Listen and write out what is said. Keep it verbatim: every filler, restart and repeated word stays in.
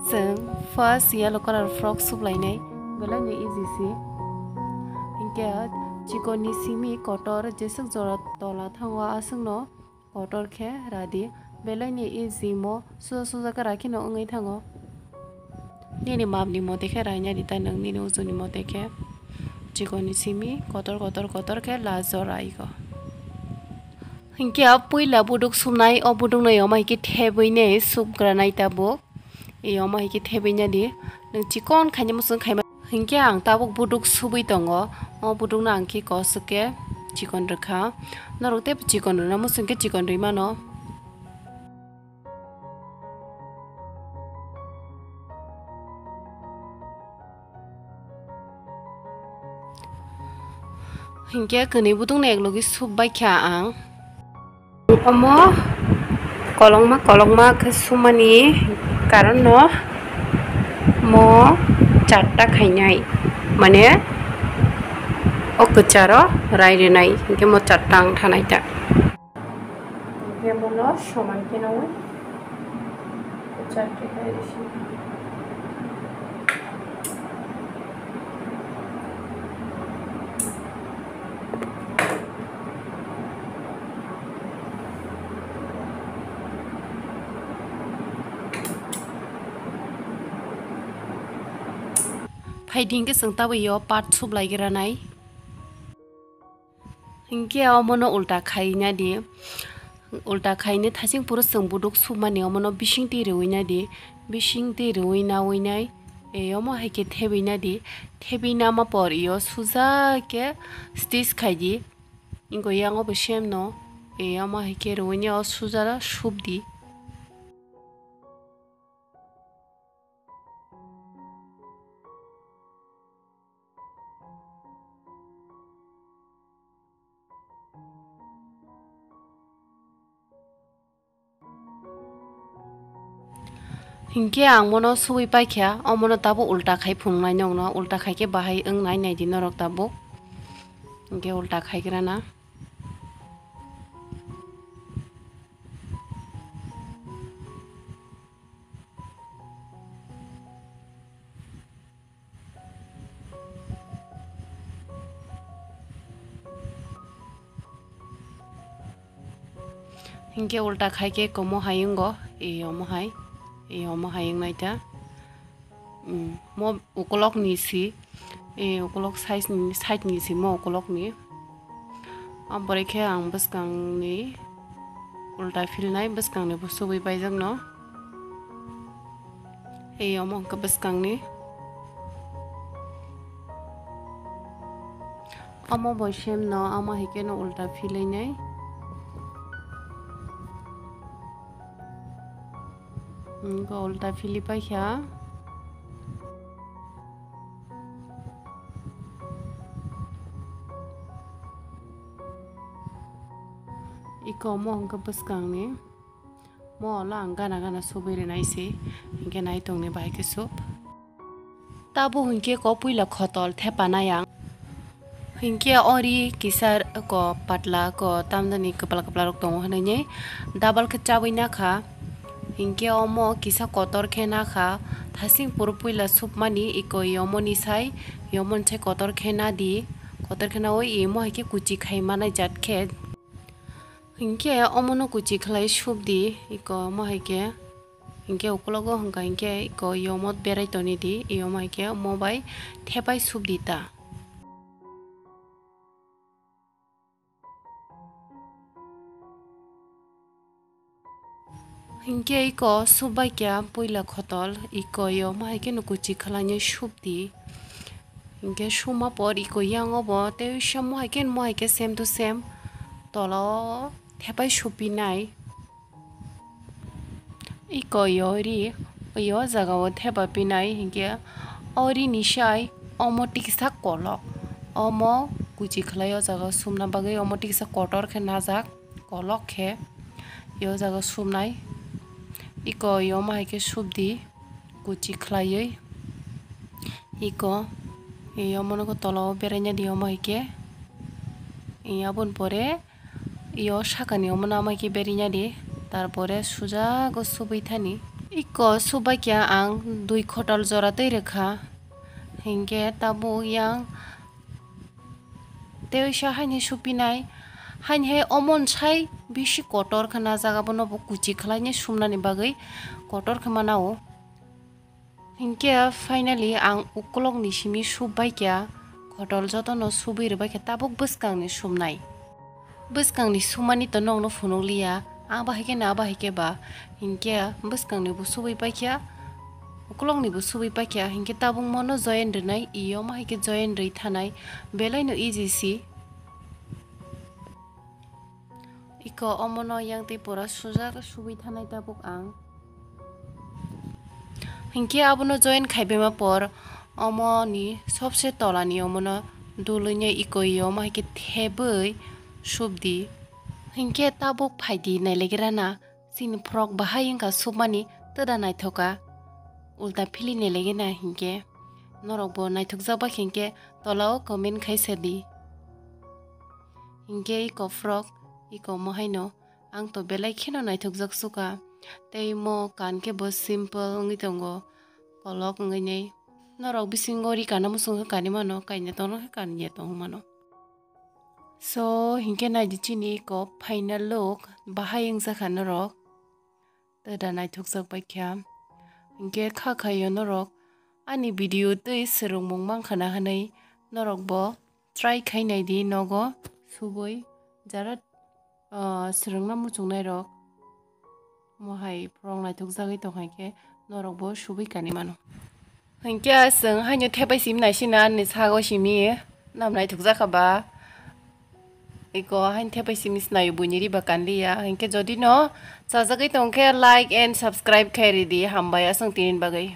Chwng first yellow colour frock suklainai, belaino easy si. Hinkhe chikonni simi kotor jeswk jora tola thango aswkno kotor khe radi, belaino easy mo suja suja khe rakhino wngwi thango. Nini mapni mote khe raina rita nwng nini ujuni mote khe chikonni simi kotor kotor kotor khe last jora igo. Hinkhe o puila buduk sumnai, o budukno yoma hinkhe thebwi nei sukgranai tabuk. Yoma hinkhe thebwi nadi. Nwng chikon khaina muchung khaima. Hinkhe ang tabuk buduk subwi tongo. O budukno ang khe koswk khe chikon rwkha. Norok tei chikon rwna muchung khe chikon rwi mano. Hinkhe kwnwi budukno eklogi sub baikha ang. Omo kolokma kolokma khe sumani karonno mo chatta khainai, mane o kwcharo rai rwnai, hinkhe mo chatta wng thanai ta. Hinkhe bono soman khe naui. Phaidi hinkhe chwng tabuk yo part sublai gra nai. Hinkhe omono ulta khaina di. Ulta khaina thasing phuru chwng buduk sumani omono bising twi rwui na di. Bising twi rwui naui nai. E, omo hai khe thebwi na di. Thebwi nama por iyo suja khe stitch khai di. Ingo yango bo same no. E, omo hai khe rwui ni o suja sup di. Hinkhe ang bono subui paikha, omono tabuk ulta khai phunuknai nokno, ulta khaikhe bahai wngnai naidi norok tabuk. Hinkhe ulta khaigrana. Hinkhe ulta khaikhe komo hai wngo, e omo hai, e omo hai wngnai ta. Mm, mo ukolokni si, e ukolok size ni, side ni si mo ukolokni. Abore khe ang bwskangni ulta philnai, bwskangni bo subui paijakno. Ei omo hwnkhe bwskangni. Omo bo same no, omo hai kheno ulta philainai. Hwnkhe ulta philwi paikha. Iko omo hwnkhe bwskangni. Mo ulo ang gana gana subui rwnai se, hinkhe nai tongni bahai khe sub. Tabuk hinkhe ko puila khotol thepanai ang. Hinkhe ori kisa ko patla ko tamjani kwpla kwpla rok tongo hwnwi double khe chabwi nakha. Hinkhe omo kisa kotor khe nakha, thasing phuru puila submani iko yomoni sai, yomoni sai kotor khe nadi, kotor khe naui imo hai khe kuchi khai manai jat khe. Hinkhe omono kuchi khlai subdi, iko omo hai khe, hinkhe ukologo hwnka hinkhe iko yomo berai toni di, yomo hai khe omo bai thepai subdi ta. Hinkhe iko subbai kya puila khotol, iko yomo hai kheno kuchi khlainai subdi. Hinkhe suma por iko yango bo tei samo hai khe mo hai khe same to same tola o thepai supinai. Iko yo ri, yo jaga o thepa pinai hinkhe o ri ni sai omo tiksa kolok. Omo kuchi khlai o jaga sumna bagwi omo tiksa kotor khe najak, kolok khe yo jaga sumnai. Iko yomo hai khe subdi kuchi khlaiwi. Iko yomo nokho tola o beraina di omo hai khe. Aboni pore Iyo sakani omo nama khe berina di, tarpore sujago subui thani. Iko subaikya ang dui khotol jora tei rwkha, hinkhe tabuk yang tei oisa haini supinai, haini hai omon sai bisi kotor khe najak, abono bo kuchi khlaini sumnani bagwi kotor khe manao. Hinkhe finally ang ukolokni simi subaikya, khotol jotono subui rwbaikha tabuk bwskangni sumnai. Bwskangni sumani to nokno phunukliya, abo hai khe na abo hai khe ba, hinkhe bwskangni bo subui paikha, ukolokni bo subui paikha, hinkhe tabuk mono join rwnai, iyo ma hai khe join rwi thanai, belaino easy si. Iko omono yang tei pura sujak subui thanai tabuk ang. Hinkhe abono join khaibaima por omoni sobse tolani omono duluinai iko iyo ma hai khe thebwi subdi. Hinkhe tabuk phaidi nailegrana chini frog bahai wngkha submani twda naithoka ulta phili nailegena hinkhe norokbo naithokjak bai khe hinkhe tolao comment khai sadi. Hinkhe iko frog iko mo haino ang to belai kheno naithokjak suka. Tei mo kan khe bo simple wngwi tongo, kolok wngwi nei. Norok bisingo ri kana muchung khe kanwi mano, kaina tongno khe kanya tong mano. So hinkhe naidi chini iko final look bahai wngjakha norok. Twda naithokjak bai kha. Hinkhe kha khaio norok ani video tei swrwngmung mankha na hwnwi norokbo try khai naidi nogo subui jara, ah, swrwngna muchungnairok. Mo hai frog naithokjagwi tong hai khe norokbo subui kanwi mano. Hinkhe chwng haino thepai simi naisina ani sago simi nam naithokjakha ba. Iko haino thepai simi sinaio buini riba kanliya. Hinkhe jodi no chajagwi tongkhe like and subscribe khai ridi, hambai aswng tinin bagwi.